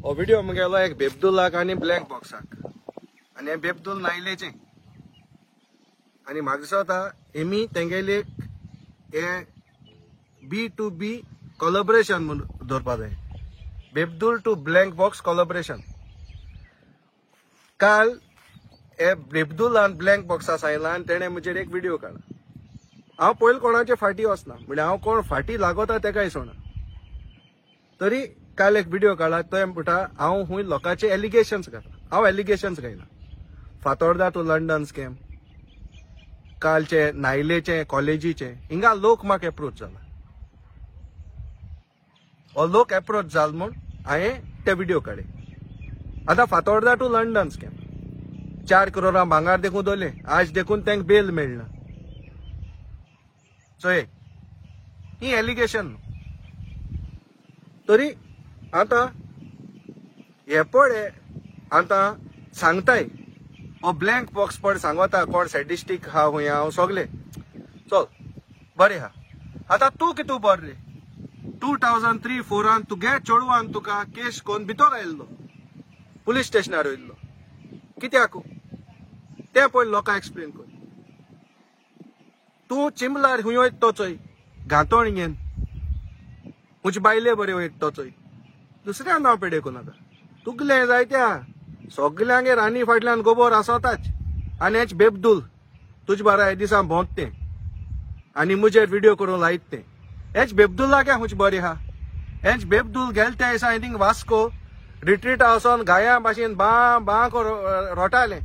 हो व्हिडिओ मुगेलो एक बेबदुलाक आनी ब्लॅक बॉक्साक आनी हे बेबदुल नायलेचें आनी म्हाका दिसता हेमी तेंगेले हे बी टू बी कोलॅबोरेशन म्हूण दवरपा जाय. Bebdul to blank box collaboration. काल हे बेबदुलान ब्लँक बॉक्सा सांगला आनी तेणें म्हजेर एक व्हिडिओ काडला. हांव पयलीं कोणाचे फाटी वचना, म्हणल्यार हांव कोण फाटी लागोता तेकाय सोडना. तरी काल एक व्हिडिओ काडला, तो म्हणटा हांव खूंय लोकांचे एलिगेशन्स घाता. हांव एलिगेशन्स घायना. फातोर्दा टू लंडन स्कॅम, कालचे नायलेचे कॉलेजीचे, हिंगा लोक म्हाका एप्रोच जाला. हो लोक एप्रोच जाल म्हूण हांवें ते व्हिडिओ काडले. आतां फातोर्दा टू लंडन स्कॅम 4 करोडां भांगार देखून दवरलें, आज देखून तांकां बेल मेळना. चोय ही एलिगेशन. तरी आतां हे पळय आतां सांगताय हो ब्लँक बॉक्स पळय सांगता कोण सॅडिस्टीक आहा खूंय हांव सगळे चल बरें आहा. आतां तूं कितू बरें रे 2003-04 तुगे चेडवान तुका केश कोन्न भितर आयिल्लो, पुलीस स्टेशनार वयल्लो, कित्याक तें पळय लोकांक एक्सप्लेन कर. तूं चिंबलार खूंय वयता तो चोय घातोण घेवन म्हजे बायले बरें वयता तो चोय, दुसऱ्या नांव पेडे करूं नाका. तुगलें जायत्या सगल्यांगे रानी फाटल्यान गोबोर आसताच. आनी हेच बेबदुल तुजे बारा हे दिसा भोंवत तें आनी म्हजेर व्हिडिओ करूंक लायत तें. हेच बेबदुलाक खंयचें बरें आहा. हेच बेबदुल गेले त्या दिसा थिंग वास्को रिट्रीटा वचोन गाया भाशेन बां बां रोटालें,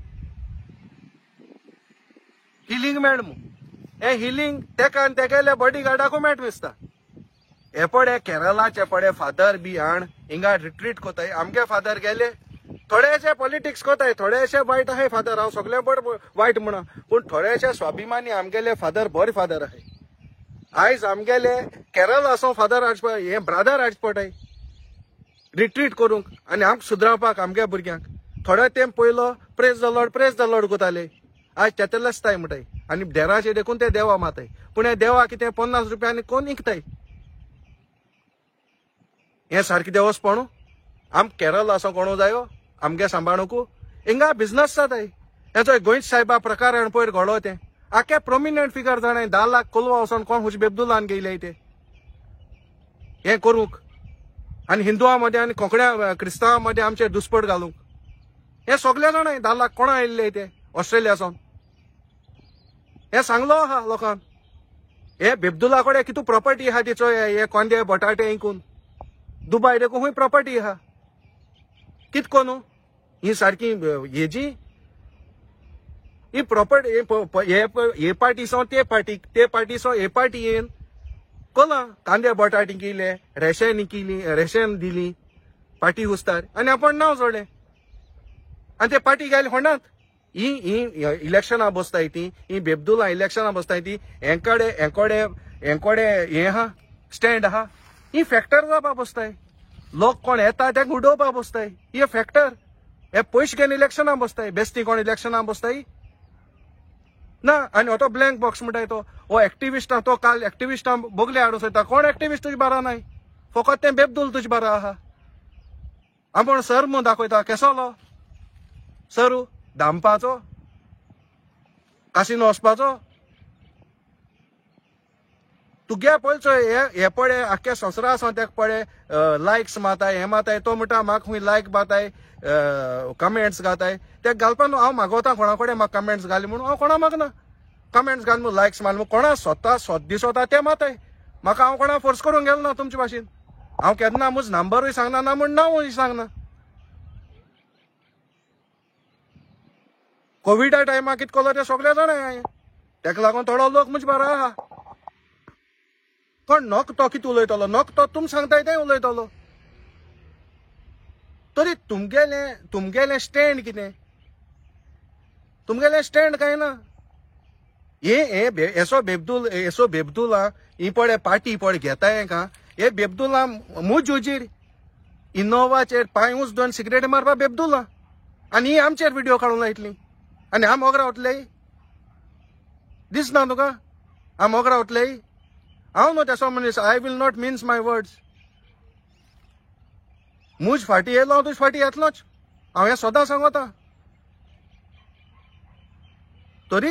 हिलींग मेळ मू. हें हिलींग तेका आनी तेगेल्या बॉडी गार्डाकूय मेळट दिसता. हे पळय केरलाचे पळय फादर बी हाण हिंगा रिट्रीट कोताय. आमगे फादर गेले थोडेशे पॉलिटिक्स कोताय, थोडेशे वायट आहाय फादर, हांव सगळे बरे वायट म्हणा, पूण थोडेशे स्वाभिमानी आमगेले फादर बरे फादर आहाय. आयज आमगेले केरळ आसो फादर हाडचे हे ब्रादर हाडचे पडटाय रिट्रीट करूंक आनी आमकां सुदरावपाक आमगे भुरग्यांक. थोडे तेंप पयलो praise the lord praise the lord कोताले, आयज तेतलेसताय म्हणटाय आनी देराचे देखून ते देवा माताय. पूण हे देवा कितें 50 रुपयांनी कोण इकताय. हें सारकें देवस्पण आम केरळ आसो कोणू जायो आमगे सांबाळूंक हिंगा बिजनस जाताय. हेचो गोंयच सायबा प्रकरण पयर घडलो तें आखे प्रोमिनंट फिगर जाणाय 10 लाख कोलवा वचोन कोण हुज बेबदुलान गेले ते हें करूंक आनी हिंदुआ मदें आनी कोंकण्या क्रिस्तांवा मदें आमचेर दुस्पट घालूंक. हें सगळे जाणाय 10 लाख कोणा आयिल्ले ते ऑस्ट्रेलिया सावन हें सांगलो आहा लोकांक. हे बेबदुला कडेन कितू प्रॉपर्टी आहा ती चोय, हे कांदे बटाटे इंकून दुबाय देखून खूंय प्रॉपर्टी आहा कित कोन्नू ही सारकी हेजी ही प्रॉपर्टी हे पार्टी सावन ते पार्टी, ते पार्टी सावन हे पार्टी येन कोला कांदे बटाटे केले, रेशन केली, रेशन दिली पार्टी हुस्तार आनी आपण नांव जोडलें आनी ते पार्टी गेले होणात. ही ही इलेक्शनां बसताय ती, ही बेबदुलां इलेक्शनां बसताय ती, हेंकडे हेंकडे हेंकडे हें आहा स्टँड आहा, ही फॅक्टर जावपा बसताय. लोक कोण येता तेका उडोवपा बसताय. हे फॅक्टर हे पयशे घेवन इलेक्शनां बसताय, बेस्ती कोण इलेक्शनां बसताय ना. आनी हो ब्लँक बॉक्स म्हणटाय तो हो एक्टिविस्टां, तो काल एक्टिविस्टां बगले हाडूंक सोदता. कोण एक्टिविस्ट तुजे बारा नाय, फकत तें बेबदुल तुजे बारा आहा. आपूण सर म्हूण दाखयता केसोलो सरू दामपाचो कासिनो वचपाचो. तुगे पळय चोय हे पळय आख्या संवसारा आसा तेका पळय लायक्स माताय हें माताय, तो म्हणटा म्हाका खूंय लायक माताय कमेंट्स घाताय ते घालपा न्हू. हांव मागोता कोणा कडेन म्हाका कमेंट्स घाली म्हणून, हांव कोणा मागना कमेंट्स घाल म्हणून लायक्स मार म्हणून. कोणा स्वता सोद दिसता ते माताय म्हाका, हांव कोणा फोर्स करूंक गेलो ना तुमचे भाशेन. हांव केन्ना म्हजो नंबरूय सांगना ना म्हूण नांवूय सांगना. कोविडा टायमार कितें केलो तें सगळे जाणां हांवें, तेका लागून थोडो लोक म्हजे बारा आहा. कोण नक तो कितें उलयतलो, नक तो तुम सांगताय तें उलयतलो. तरी तुमगेलें तुमगेलें स्टँड कितें, तुमगेलें स्टँड कांय ना. हे हे येसो बेबदुल येसो बेबदुला ही पळय पार्टी पळय घेताय हेंका. हे बेबदुला म्हज हुजीर इनोवाचेर पांय उंच दोन सिगरेट मारपा बेबदुला आनी ही आमचेर व्हिडिओ काडूंक लायतली आनी आम मोगरा वतले दिसना तुका, आम मोगरा वतले. हांव न्हू तेसो मनीस, I will not mince my words. मुज फाटी येयलो हांव तुज फाटी येतलोच, हांव हें सदां सांगोता. तरी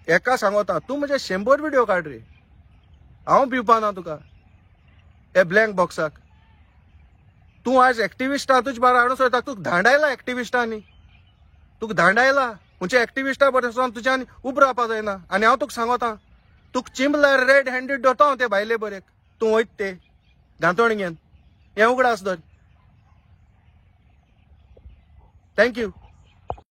एका सांगोता, तूं म्हजे 100 व्हिडिओ काड रे, हांव भिवपा ना तुका हे ब्लँक बॉक्साक. तूं आयज एक्टिविस्टा तुज बारा हाडून सोदता, तुका धांडायला एक्टिविस्टांनी, तुका धांडायला. खंयच्या एक्टिविस्टा बरें तुज्यान उब रावपा जायना. आनी हांव तुका सांगोता, तुका चिंबल्यार रेड हँडेड धरता हांव ते बायले बरेक, तूं वयत ते गांतोण घेवन, हें उगडास धर. Thank you.